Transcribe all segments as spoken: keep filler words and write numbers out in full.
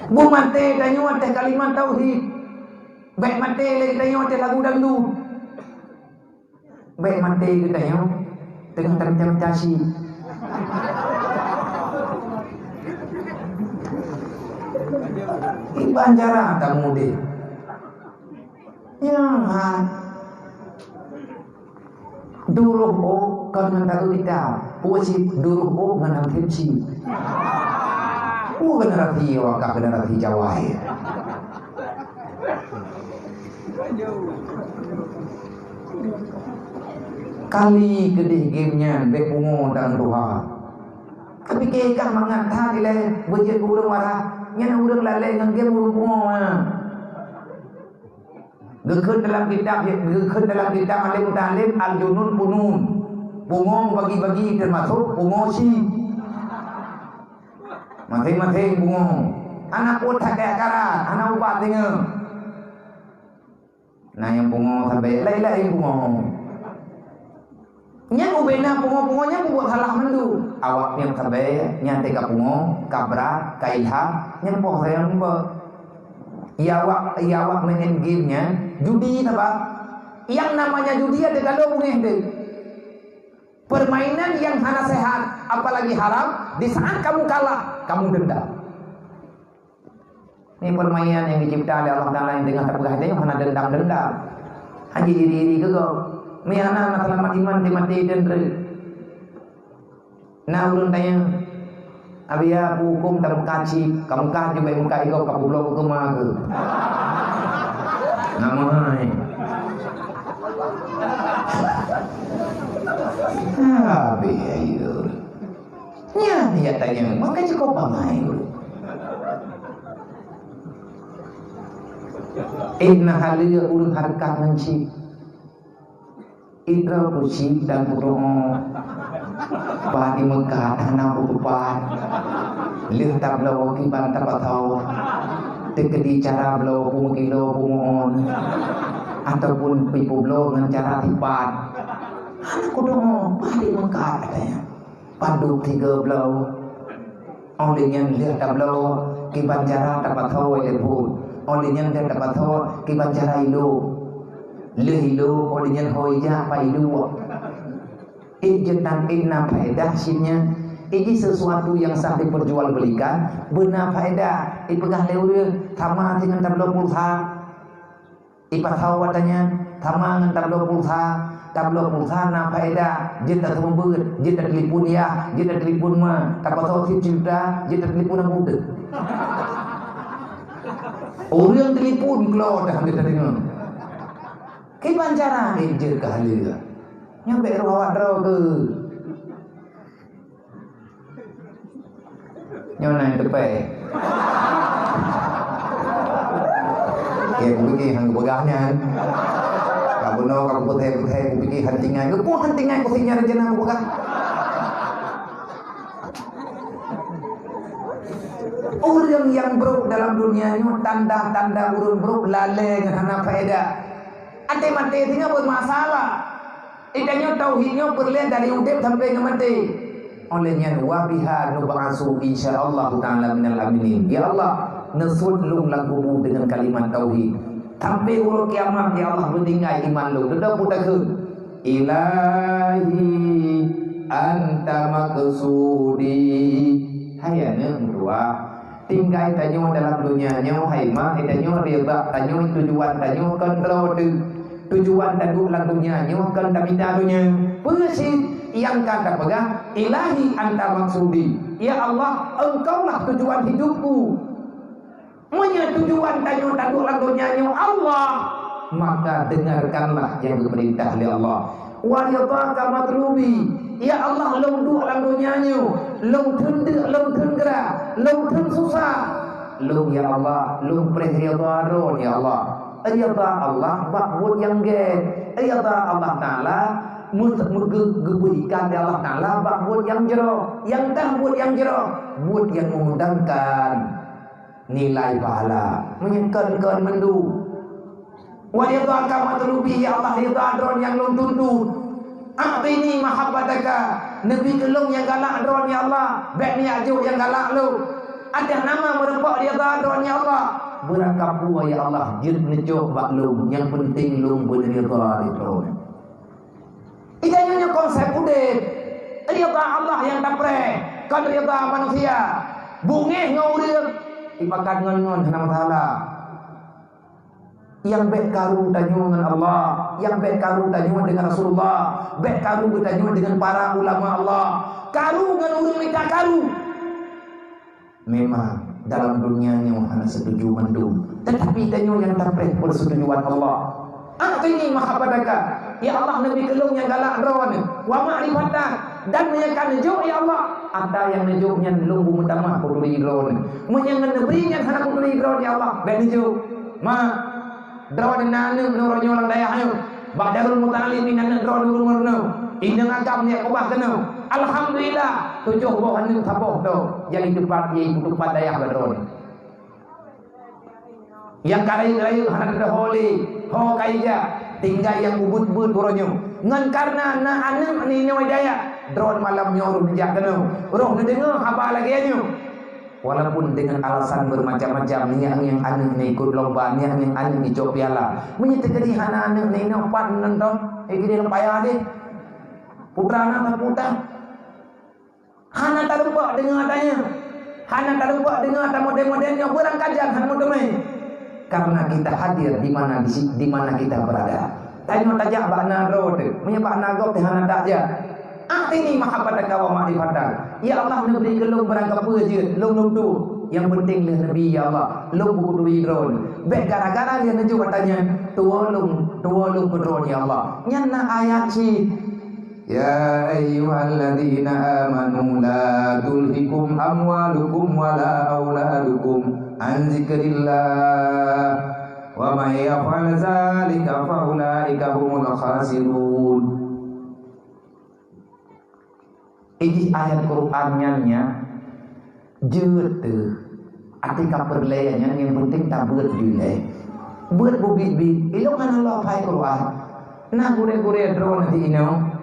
Beumaté tanyoe ateueh kalimat tauhid. Bèk maté lé tanyoe ateueh lagu dangdut. Bèk maté geutanyoe teungoh tamita-mita chip. Kiban cara tamudeh. Nyan hai. Duroh ôk kon ngon taeu gita. Peue cit duroh ôk ngon nangkem cit. Peue generasi awak ka generasi Jawa, ya. Kali keudeh game nyan bèk pungo dan tuha. Tapi keu ikah mangat that ilèe beujeuet keu ureueng warak, nyan ureueng lalèe ngon game ureueng pungo, ha. Geukheun dalam kitab, geukheun dalam kitab alim muta'allim, al-junun funun. Pungo bagi-bagi teumasok pungo chip. Maséng-maséng pungo. Hana peuet that kaya karat, hana ubat deungoe. Na nyang pungo sabé, laén-laén pungo. Nyan ubé na pungo-pungo nyan peubuet salah mandum. Awak nyang sabé, nyang teuka pungo, ka brat, ka ilham, nyan poh sayang lumpah. Ya awak, ya awak main game nyan, judi sabab. Yang namanya judi ada kalau bungéh deh. Permainan yang hana sehat, apalagi haram, di saat kamu kalah, kamu dendam. Nyoe peurmainan nyang jicipta lé Allah Taala nyang teungoh tapeugah nyoe hana dendam-dendam. Hana iri-iri keu gob. Meuhana na seulamat iman, maté-maté dan re. Na ureueng tanyong, "Abiya, peue hukôm tameukat chip, ka meukat jeuet meukat igob ka peubloe keu ma keuh?" Nama hai. Abiya, iya. Nyan nyang tanyong, maka cukôp bangai ureueng. Eh, na haleue ureueng hareukat ngon chip. Idroe peuchip dan peudoa. Bah di Meukah hana peutupat. Lheueh tabloe kiban tapasoe. Teukeudi cara bloe peue meukilo peue meu'on. Ataupun peubloe ngon cara sipat. Hana kudoa, bah di Meukah katanya. Padub tiga bloe. Óh lheueh nyan lheueh tabloe kiban cara tapasoe lé phon. Óh lheueh nyan lheueh tapasoe kiban cara ilôk. Lheueh ilôk, óh lheueh nyan ho ijak pat ilôk. Ék jeuet dan ék na faedah cit nyan. Ék jeuet sesuatu nyang sah diperjualbelikan, beuna faedah. Ipeugah lé ureueng, sama deungon tabloe pulsa. Ipasoe watèe nyan, sama ngon tabloe pulsa. Tabloe pulsa na faedah, jeuet taseumeubeuet, jeuet tatelepon yah, jeuet tatelepon ma, tapasoe sim sijuta, jeuet tatelepon lam budeuk. Ureueng telepon keulok dah, han tadeungoe. Kiban cara, eh, jeuet keu haleue. Nyan bèk roh awak droe keuh. Nyoe na nyang teupèe. Ya, kupike han kupeugah nyan. Ka bunoe ka kupeutèe-peutèe, kupike han tinggai. Keupeue han tinggai, keupeue nyan rencana kupeugah. Ureueng nyang brok dalam dunia nyoe, tanda-tanda ureueng brok lalè ngon hana faedah. Até maté singoh bermasalah. Geutanyoe tauhid nyoe peureulèe dari udép sampai ngon maté. Óh lheueh nyan, "Wa biha nub'atsu insya Allah taala minal aminin." Ya Allah, neusôt lôn lam kubu deungon kalimat tauhid. Sampai uroe kiamat, ya Allah, beutinggai iman lôn. Dudoe peutakheun, "Ilahi anta maqsudi." Hai aneuk meutuah, tinggai tanyoe dalam dunia nyoe, hai ma, hai tanyoe ridha tanyoe, tujuan tanyoe kon droe teuh. Tujuan taduek lam dunia nyoe kon tamita donya. Peue cit nyang ka tapeugah, "Ilahi anta maqsudi." Ya Allah, Engkaulah tujuan hidupku. Meunyoe tujuan tanyoe taduek lam dunia nyoe Allah, maka dengarkanlah yang diperintah oleh Allah. "Wa ridhaka matlubi." Ya Allah, lôn duek lam dunia nyoe, lôn theun deuk, lôn theun gra, lôn theun susah. Lôn, ya Allah, lôn preh ridha Droen, ya Allah. Ridha Allah bak buet nyang gèt. Ridha Allah Taala meu-, meugeu-, geubri ikan lé Allah Taala bak buet nyang jroh. Nyang kah buet nyang jroh, buet nyang mengundangkan nilai pahala. Meunyoe kon-kon mandum. "Wa ridhaka matlubi," ya Allah, ridha Droen nyang lôn tuntut. "A'tini mahabbataka," neubi keu lôn nyang galak Droen, ya Allah, bèk neujak jok nyang galak lôn. Adak nama meurumpok ridha Droen Beurangkapeue ya Allah jeuet neucok bak lôn, nyang peunteng lôn beuneurida lé Droeneuh. Ija nyoe konsep udeb. Rida Allah nyang tapreh, kon rida manusia. Beungéh ngon ureuëng, ipakat ngon-ngon hana masalah. Nyang bék karu tanyoe ngon Allah, nyang bék karu tanyoe deungon Rasulullah, bék karu geutanyoe deungon para ulama Allah. Karu ngon ureuëng mita karu. Memang dalam dunia nyoe hana setuju mandum, tetapi tanyoe nyang tapreh persetujuan Allah. A'tini mahabbataka, ya Allah, neubi keu lôn nyang galak Droeneuh, wa ma'rifatan, dan meunyoe ka neujok, ya Allah, ata nyang neujok nyan lôn beumeutamah kuturi Droeneuh. Meunyoe ngon neubri nyan hana kuturi Droeneuh, ya Allah, bék neujok. Ma, Droeneuh na aneuëk neuroe nyoe lam dayah nyoe. Bak Darul Muta'allimin aneuëk droeneuh ureuëng meurunoe. Inong agam nyak keubah keunoe. Alhamdulillah, tujoh boh aneuëk saboh droe. Jadi teupat ie peutupat dayah bak droeneuh. Nyang ka rayeuk-rayeuk hana teudeungo lé, ho ka ija, tinggai nyang ubeuet-beuet uroe nyoe. Ngon kareuna na aneuëk ninoe dayah, droeneuh malam nyoe rôh neujak keunoe. Rôh neudeungoe haba lagée nyoe. Walaupun dengan alasan bermacam-macam, nyak ngieng aneuëk nyoe ikot lomba, nyak ngieng aneuëk icok piala. Meunyoe teukeudi hana aneuëk nyoe, pat nonton, eh, gede payah deh. Putra na putra. Hana talumpok deungoe tanya. Hana talumpok deungoe tamodén-modén nyoe beurang kajan hana meuteumé. Karena kita hadir di mana di, si- di mana kita berada. Tanyoe tajak bak na droe teuh, meunyoe bak na gob teuh hana tajak. A'tini mahabbataka wa ma'rifatan. Ya Allah, neubri keu lôn beurangkapeue jeuet, lôn lôn tuwoe. Nyang peunteng lheueh neubi, ya Allah, lôn beukuturi droeneuh. Bék gara-gara lheueh neujok ata nyan, tuwoe lôn, tuwoe lôn keu droeneuh, ya Allah. Nyan na ayat cit. يا أيها الذين آمنوا لا تلهكم أموالكم ولا أولادكم عن ذكر الله ومن يفعل ذلك فأولئك هم الخاسرون. Idéh ayat Quran nyan nyan jeuet teuh. Até ka peureulée nyan nyang peunteng tabeuet jeuet lé. Beuet beubiet-biet, ilong hana lom hai Quran. Na gurée-gurée droeneuh di inoe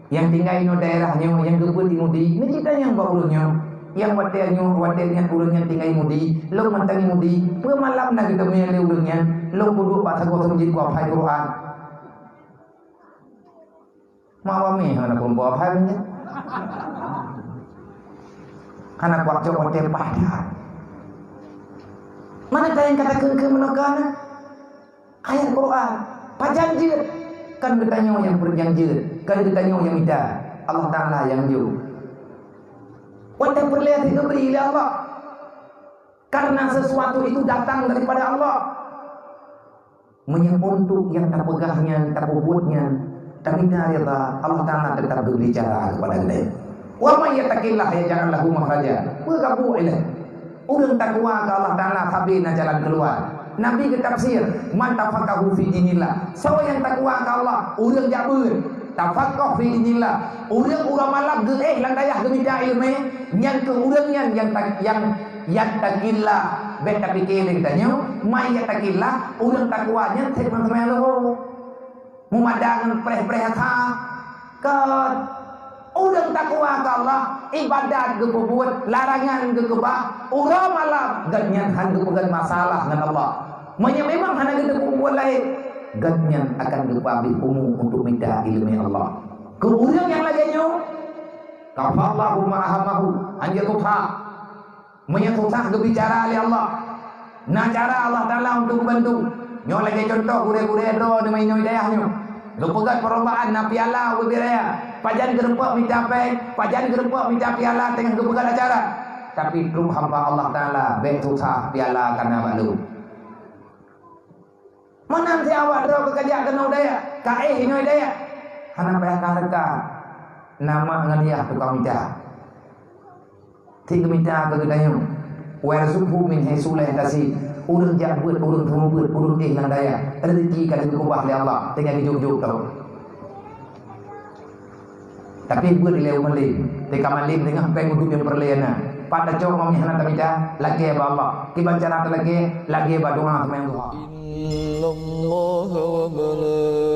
nyang tinggai inoe daerah nyoe nyang geubeuet i Mudi, neucit tanyong bak ureuëng nyoe. Nyang watée nyoe, watée nyan ureuëng nyan tinggai i Mudi, lôn mantong i Mudi, peue malam na geuteumé lé ureuëng nyan, lôn kuduek bak sagoe seumjit kuap hai Quran. Mawami hana peurumpok hai nyan. Hana kuat cok watée paih that. Mana tayang kata keungkeung meunoe ka na? Ayat Quran. Pajan jeuet. Kan geutanyoe nyang per-, nyang jeuet. Kan geutanyoe nyang mita. Allah Ta'ala nyang jok. Watée peureulée hase geubri lé Allah. Karena sesuatu itu datang daripada Allah. Meunyoe untuk nyang tapeugah nyan, tapeubuet nyan, tamita rida, Allah Ta'ala teutap geubicara keupada geutanyoe. Wa may yattaqillaha yaj'al lahu makhraja. Peue ka buet ilée? Ureuëng takwa keu Allah Ta'ala sabe na jalan keuluwa. Nabi geutafsir, "Man tafaqahu fi dinillah." Soe nyang takwa keu Allah, ureuëng jak beuet. Tafaqah fi dinillah. Ureuëng uroe malam geuéh lam dayah geumita iéleumé, nyan keuh ureuëng nyan nyang ta-, nyang, nyang takillah. Bék tapike lé geutanyoe, man yattaqillaha, ureuëng takwa nyan sép ngon seumayang lohô. Meumada ngon preh-preh asa. Kon. Ureuëng takwa keu Allah, ibadat geupeubuet, larangan geukeubah, uroe malam gobnyan hana geupeugét masalah ngon Allah. Meunyoe memang hana geuteupeue buet laén, gobnyan akan geupeuabéh umu untuk mita iéleumé Allah. Keu ureuëng nyang lagée nyoe, kafallahu ma ahamahu, hanjeuet susah. Meunyoe susah geubicara lé Allah, na cara Allah Ta'ala untuk geubantu. Nyoe lagée contoh gurée-gurée droe di meuinoe dayah nyoe. Geupeugét perlombaan na piala ubé raya. Pajan geurumpok mita péng, pajan geurumpok mita piala teungoh geupeugét acara. Tapi trok hamba Allah Ta'ala bék susah piala kana bak lôn. Meunan si awak droe keu kajak keunoe dayah, ka éh inoe dayah. Hana payah ka reuka. Nama ngon yah tukang mita. Ti geumita keu geutanyoe. Warzuqhu min haitsu la yahtasib. Ureuëng jak beuet, ureuëng teumeubuet, ureuëng éh lam dayah. Rezeki ka geukeubah lé Allah. Tinggai geujok-jok tau. Tapi beuet ilée u malem. Teuka malem teungoh péng udeb nyang peureulée na. Pat tacok ngon hana tamita, lagée bak Allah. Kiban cara talagée, lagée bak doa seumayang duha. إن الله وملائكته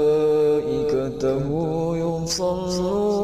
يصلون